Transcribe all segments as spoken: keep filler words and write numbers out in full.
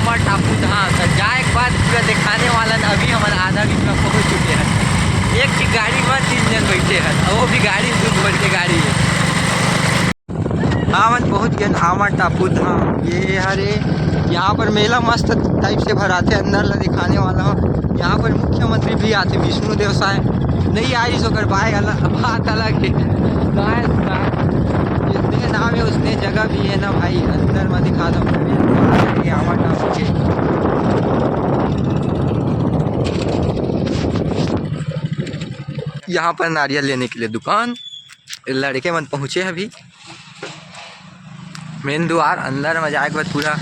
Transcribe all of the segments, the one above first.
आमा टापू धाम त जाए के बाद पूरा दिखाने वाला न, अभी हमन आधा बीच में पहुंच चुके हैं। एक ठे गाड़ी में तीन जन बैठे हैं, वो भी गाड़ी दू बढ़ के गाड़ी है। हमन पहुंच गए आमा टापू धाम। ये हरे, यहाँ पर मेला मस्त टाइप से भराथे, अंदर ला दिखाने वाला हूँ। यहाँ पर मुख्यमंत्री भी आथे, विष्णु देव साय नहीं आइस, ओकर बाय अलग, बात अलग है। गाय, गाय, जितने नाम है उसने जगह भी है ना भाई, अंदर में दिखा दो। आमा टापू के यहाँ पर नारियल लेने के लिए दुकान, लड़के मन पहुँचे हैं अभी। मेन दुआर अंदर में जाए के बाद पूरा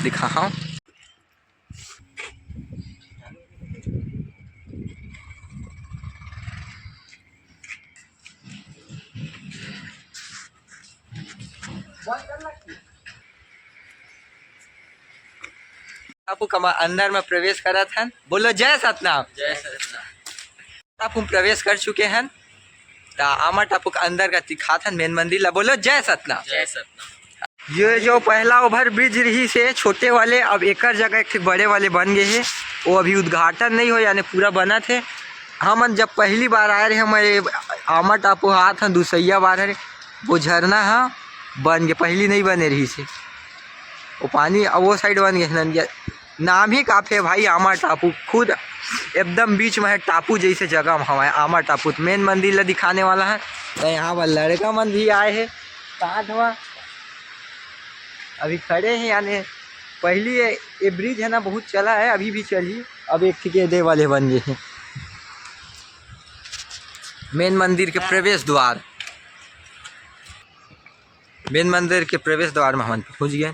दिखाहूँ। टापू के अंदर में प्रवेश करत हन। बोलो जय सतनाम। जय सतनाम। टापू में प्रवेश कर चुके हन, त आमा टापू के अंदर का दिखात हन मेन मंदिर ला। बोलो जय सतनाम। जय सतनाम। ये जो पहला ओवर ब्रिज रही से छोटे वाले, अब एकर जगह एक ठे बड़े वाले बन गए हे। वो अभी उद्घाटन नहीं हो, यानी पूरा बनत हे। हमन जब पहली बार आए रहे, हमारे आमा टापू हाथ ह दुसैया बार हरे, वो झरना ह बन गए, पहली नहीं बने रही से। वो पानी अब वो साइड बन गए नंदिया। नाम ही काफी है भाई, आमा टापू खुद एकदम बीच में है, टापू जैसे जगह में हमारे आमा टापू। तो मेन मंदिर ला दिखाने वाला है, तो यहाँ पर लड़का मन भी आए हैं साथ में, अभी खड़े हैं। यानी पहली ये, ये ब्रिज है ना, बहुत चला है, अभी भी चली। अब एक ठिके दे वाले बन गए हैं। मेन मंदिर के प्रवेश द्वार, मेन मंदिर के प्रवेश द्वार में हमन पहुँच गए।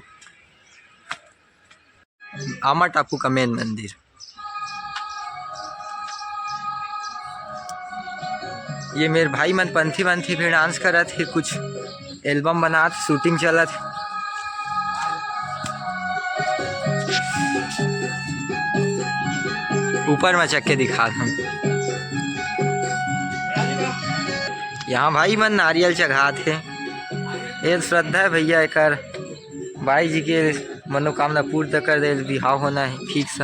आमा टापू का मेन मंदिर। ये मेरे भाई मन पंथी वंथी भी डांस करत हे, कुछ एल्बम बनात, शूटिंग चलत हे। ऊपर में चक के दिखात हूँ। यहाँ भाई मन नारियल चघात हे। ये श्रद्धा है भैया एकर, भाई जी के मनोकामना पूर्त कर दे, बिहाव होना है फिक्स।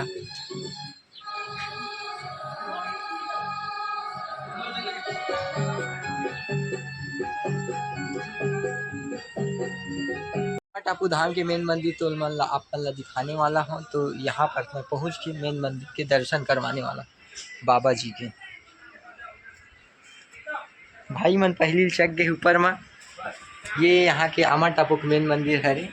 टापू धाम के मेन मंदिर तो मन ला, आप मन ला दिखाने वाला हूँ। तो यहाँ पर मैं पहुँच के मेन मंदिर के दर्शन करवाने वाला बाबा जी के। भाई मन पहली चक गए ऊपर में। ये यहाँ के आमा टापू के मेन मंदिर हरे।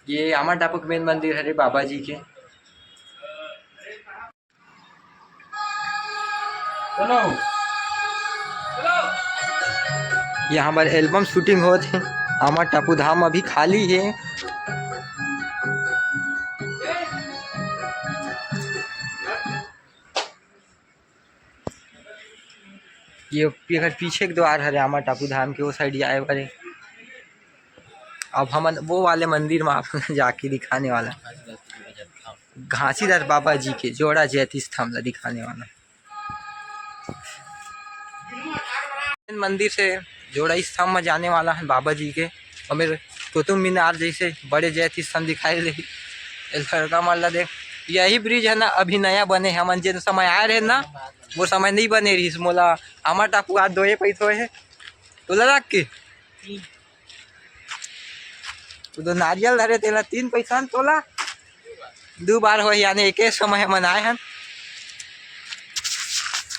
ये आमा टापू के मेन मंदिर हरे बाबा जी के। यहाँ पर एल्बम शूटिंग होत हे। आमा टापू धाम अभी खाली हे। ये एकर पीछे के द्वार हरे आमा टापू धाम के, वो साइड जाए बर। अब हमन वो वाले मंदिर में आप जाके दिखाने वाला, घासीदास बाबा जी के जोड़ा जैत स्तंभ ला दिखाने वाला। मंदिर से जोड़ा स्तंभ में जाने वाला है बाबा जी के, और मेरे कुतुब मीनार जैसे बड़े जैत स्तंभ दिखाई दे। ये लड़का मन ला देख, यही ब्रिज है ना, अभी नया बने है। हमन जेन समय आए रहे ना, वो समय नहीं बने रहिस। मोला आमा टापू आज दोए पैस होए है, तोला लाग के तू तो नारियल धरे, तेला तीन पैसा न तोला दू बार हो, यानी एके समय हमन आए हन।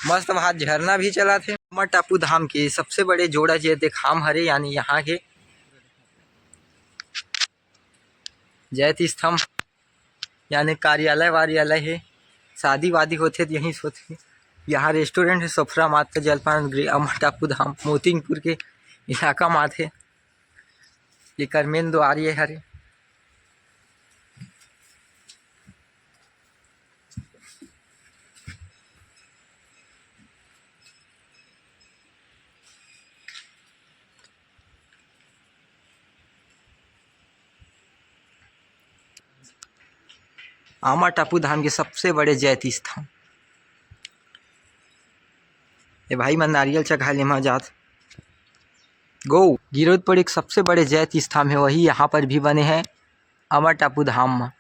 मस्त वहाँ झरना भी चलत हे। आमा टापू धाम के सबसे बड़े जोड़ा जे देखाम हरे, यानी यहाँ के जैत स्तंभ, यानी कार्यालय वार्यालय हे, शादी वादी होथे त यहीं से होथे। यहाँ रेस्टोरेंट हे, सफरा माता जलपान गृह, आमा टापू धाम मोतिंगपुर के इलाका म आथे। एकर मेन द्वार ये हरे। आमा टापू धाम के सबसे बड़े जैत स्थान। ये भाई मन नारियल चघाए ले मा जात। गो। गिरौदपुर एक सबसे बड़े जैत स्थान है, वही यहाँ पर भी बने हैं अमर टापू धाम में।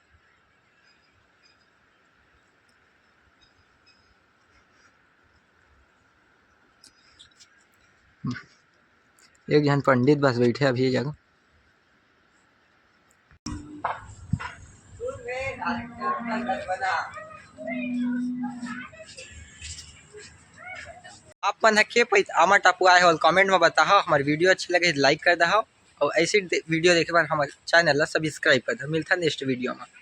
एक झन पंडित बस बैठे अभी ये जगह। आप मन ह के पइत आमा टापू आए हो, comment में बताओ। हमारे video अच्छे लगे like कर दहो, और ऐसे दे-, video देखे बर हमारे channel ला subscribe कर दहो। मिलता next video में।